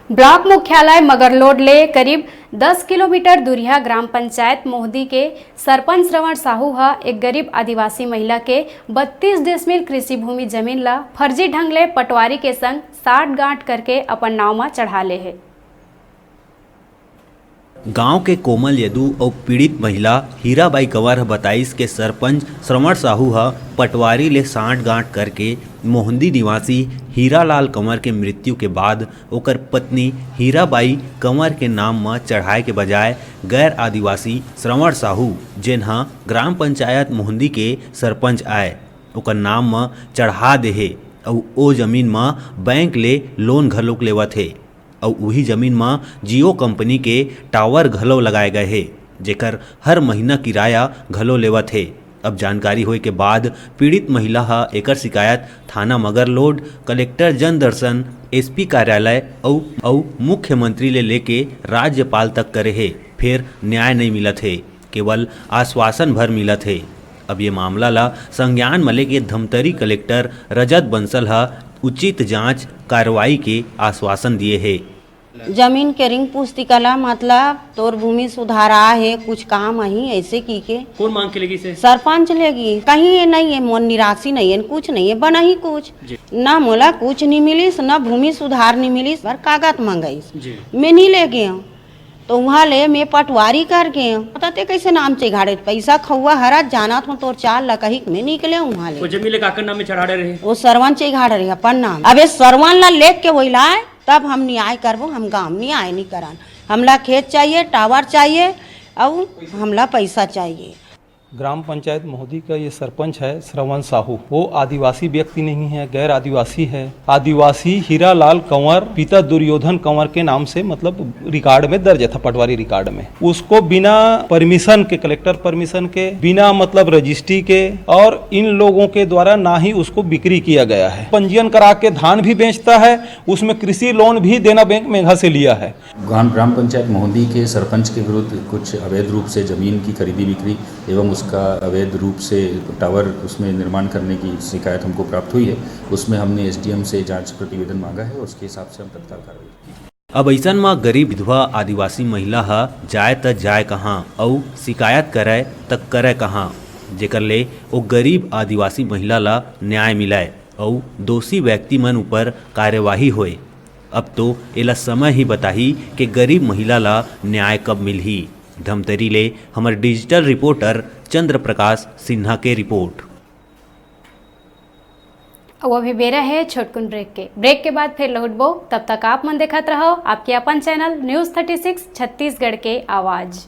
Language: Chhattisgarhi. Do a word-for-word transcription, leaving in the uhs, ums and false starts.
ब्लॉक मुख्यालय मगरलोड ले करीब दस किलोमीटर दूरिहा ग्राम पंचायत मोहदी के सरपंच श्रवण साहू ह एक गरीब आदिवासी महिला के बत्तीस डेसिमिल कृषि भूमि जमीन ल फर्जी ढंग ले पटवारी के संग साठ गांठ करके अपन नाव म चढ़ा ले हे। गांव के कोमल यदु अउ पीड़ित महिला हीराबाई कंवर ह बताइस के सरपंच श्रवण साहू ह पटवारी ले सांठ गांठ करके मोहंदी निवासी हीरालाल कंवर के मृत्यु के बाद ओकर पत्नी हीराबाई कंवर के नाम म चढ़ाए के बजाय गैर आदिवासी श्रवण साहू, जेन ह ग्राम पंचायत मोहंदी के सरपंच आय, ओकर नाम म चढ़ा दे हे अउ ओ जमीन म बैंक ले लोन घलोक लेवत हे। अउ उही जमीन म जियो कंपनी के टावर घलो लगाए गए हे, जेकर हर महीना किराया घलो लेवत हे। अब जानकारी होए के बाद पीड़ित महिला ह एकर शिकायत थाना मगरलोड, कलेक्टर जनदर्शन, एसपी कार्यालय अउ, अउ मुख्यमंत्री ले लेके राज्यपाल तक करे हे, फेर न्याय नइ मिलत हे, केवल आश्वासन भर मिलत हे। अब ये मामला ला संज्ञान म लेके धमतरी कलेक्टर रजत बंसल ह उचित जांच कार्रवाई के आश्वासन दिए हे। जमीन के रिंग पुस्तिका ला, मतलब तोर भूमि सुधार आ हे, कुछ काम आही, ऐसे की के। कौन मांग के लेगी से? सरपंच लेगी। कहीं ये नहीं है, मोर निराशी नहीं है, कुछ नहीं है, बना ही कुछ। जी। ना मोला कुछ नहीं मिलिस, ना भूमि सुधार नहीं मिलिस, बर कागज मंगाइस। जी। मैं नहीं ले गए हूँ, तो वहाँ ले मैं पटवारी कर गए हूँ। पता ते कैसे नाम चढ़ाड़े, पैसा खौआ हरा, जाना तो तोर चाल ला कही मैं निकले हूँ वहाँ ले। वो जमीन ले काकर नाम में चढ़ाड़े रहे? वो सरवन चढ़ाड़े रहे अपन नाम। अब ये सरवन ला लेके वही लाए, तब हम न्याय करबो, हम गांव न्याय नहीं करन। हमला खेत चाहिए, टावर चाहिए, अउ हमला पैसा चाहिए। ग्राम पंचायत मोहदी का ये सरपंच है श्रवण साहू, वो आदिवासी व्यक्ति नहीं है, गैर आदिवासी है। आदिवासी हीरालाल कंवर पिता दुर्योधन कंवर के नाम से, मतलब, रिकॉर्ड में दर्ज था, पटवारी रिकॉर्ड में। उसको बिना परमिशन के, कलेक्टर परमिशन के, बिना, मतलब, रजिस्ट्री के, और इन लोगों के द्वारा ना ही उसको बिक्री किया गया है। पंजीयन करा के धान भी बेचता है, उसमें कृषि लोन भी देना बैंक मेघा से लिया है। ग्राम, ग्राम पंचायत मोहदी के सरपंच के विरुद्ध कुछ अवैध रूप से जमीन की खरीदी बिक्री एवं उसका अवैध रूप से टावर उसमें निर्माण करने की शिकायत हमको प्राप्त हुई है। उसमें हमने एसडीएम से जांच प्रतिवेदन मांगा है, उसके हिसाब से हम तत्काल कार्रवाई की। अब अइसन म गरीब विधवा आदिवासी महिला ह जाय त जाय कहाँ अउ शिकायत करय त करय कहाँ, जेकर ले ओ गरीब आदिवासी महिला ल न्याय मिलय अउ दोषी व्यक्ति मन ऊपर कार्यवाही होय। अब तो एला समय ही बताही के गरीब महिला ला न्याय कब मिलही। धमतरी ले हमर डिजिटल रिपोर्टर चंद्र प्रकाश सिन्हा के रिपोर्ट। अउ अभी बेरा हे छोटकुन ब्रेक के। ब्रेक के बाद फिर लौटबो, तब तक आप मन देखत रहो आपके अपन channel news thirty six Chhattisgarh के आवाज़।